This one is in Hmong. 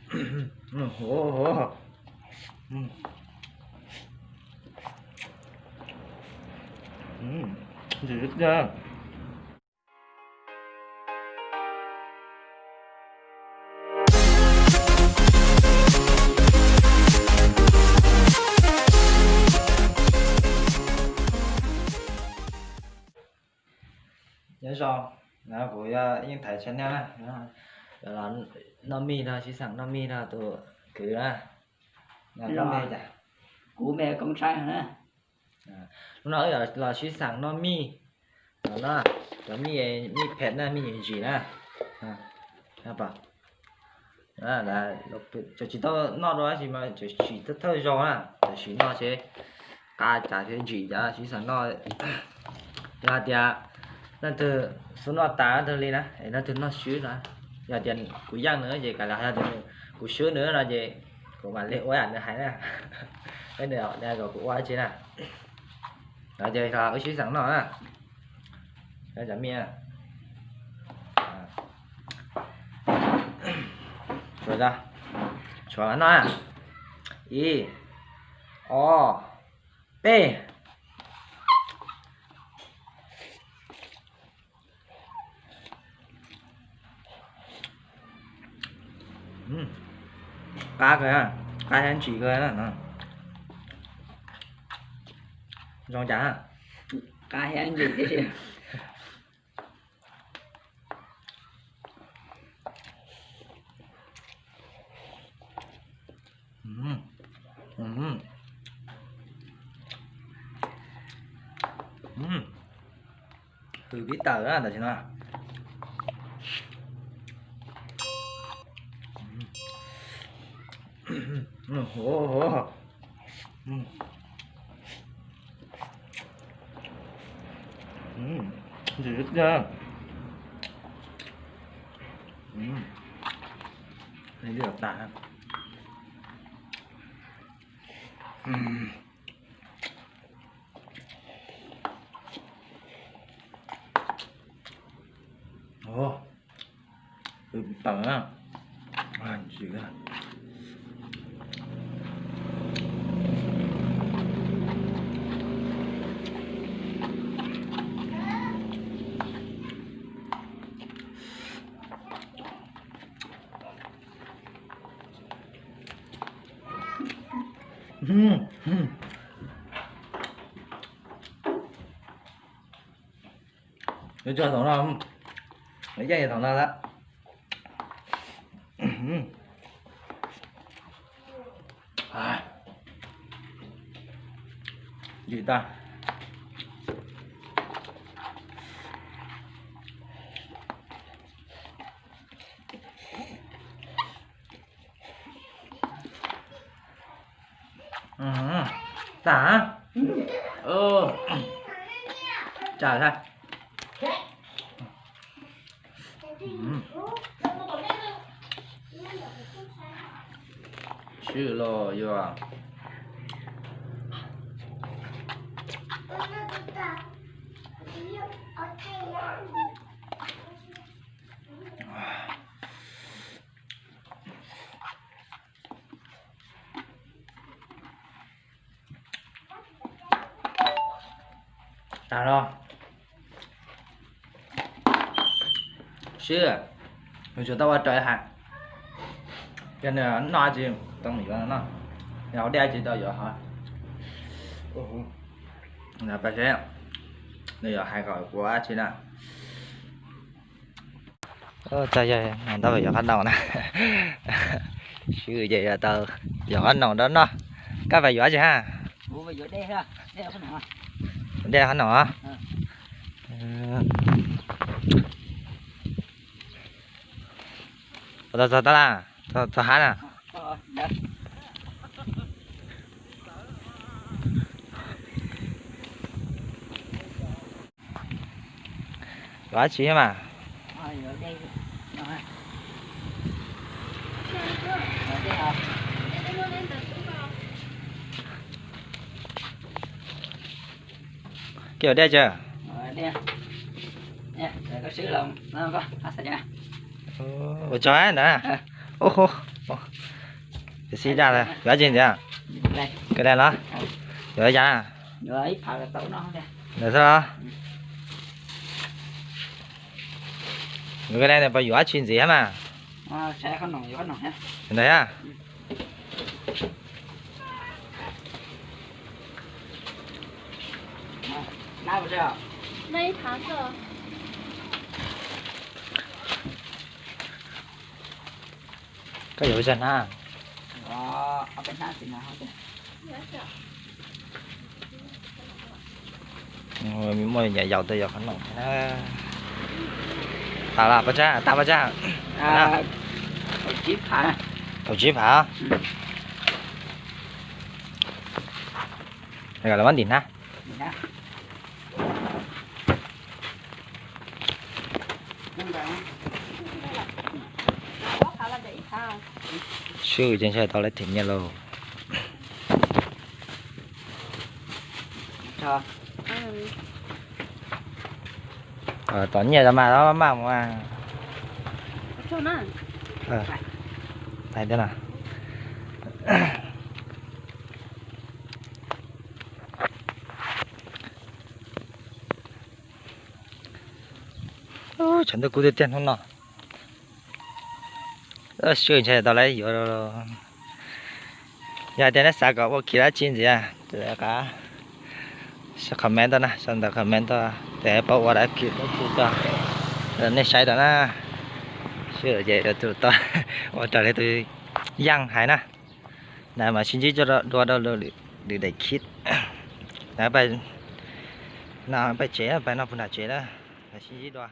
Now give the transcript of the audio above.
Ua, ua. Ntxim tiag. Nyob zoo, no kuv yog Yeej Thaiv channel na. Los noj mij no, sib xeem noj mij no tus kwv na. Kuv me koob tshaib na. Hnub no wb los sib xeem noj mij no, cov mij, mij phem na, mij ntsim na. Tsis tau noj dua tab sis mas tseem sim thawj thawj zaug na, tam sim no ces qa cas thiab ntsim cas sib xeem noj. Yog hais tias leej twg xub noj tas leej twg li na, es leej twg noj swb no, yog tias kuv yeej nws ces kav liam, yog tias kuv swb nws no ces kuv mam li ua yam nws hais na. Peb nws kom kuv ua tsi na. Ces wb sib xeem noj na. Cov mij, tshuav, tshuav noj na. Ib, ob, peb. Qab kawg, qab thiab ntsim kawg na. Zoo cas? Qab thiab ntsim tib si. Hwm tib tawm tam sim no. Ntxim tiag. Li tas. Tawm na. Yuav tso thaum no, yuav yeej thaum no lawm. Ntsim tag. Tag. Tsam tag. Swb los yuav. Tas los. Swb, nws tsuas tau ua raws hais. Yog nws noj tsis tau yuav no, yog hauv dej tsis tau yuav hov. Pas seb nws yuav hais kom kuv ua tsi na. Txog yog ntau yuav qhov noom na. Swb ces yuav tau yuav qhov noom rau noj. Koj pais yuav tsi hab? Dej qhov noom. Ua tau txog tab laj, txog hab na. Yuav dab tsi mas? Koj yuav dej tsi? Ua tsaug ntawd. Ub, Tiv xib daj, yuav tsi ntxiv? Kawg daj los? Yuav yam? Ntawd xwb los? Yuav kawg daj puas yuav dab tsi ntxiv mas? Ntawd thiab. Koj yuav zag hnab? Muaj yam yaus tuaj yog qhov no. Tas los pab tsab, tas pab tsab. Tau tsib phav. Lawv muab ntim hnab. Swb ces ntshe tau lawv them nyiaj lauj. Tom nyiaj los mas los maj mus. Hais tias no. Tshav ntuj kub tiag tiag hnub no. Swb ntshe tau lawv yuav. Yog hais tias neb xav kom ua kiv dab tsi ntxiv, qab comment tuaj na, sau ntawv comment tuaj ces paub ua dab kiv dab tsi tuaj rau nej saib tau na. Swb ces ua raws li tus yaj hais na. Ntawd mas sib ntsib dua rau lwm daim khib. Ntawd no pais tsev, pais noj puv nram tsev na. Sib ntsib dua.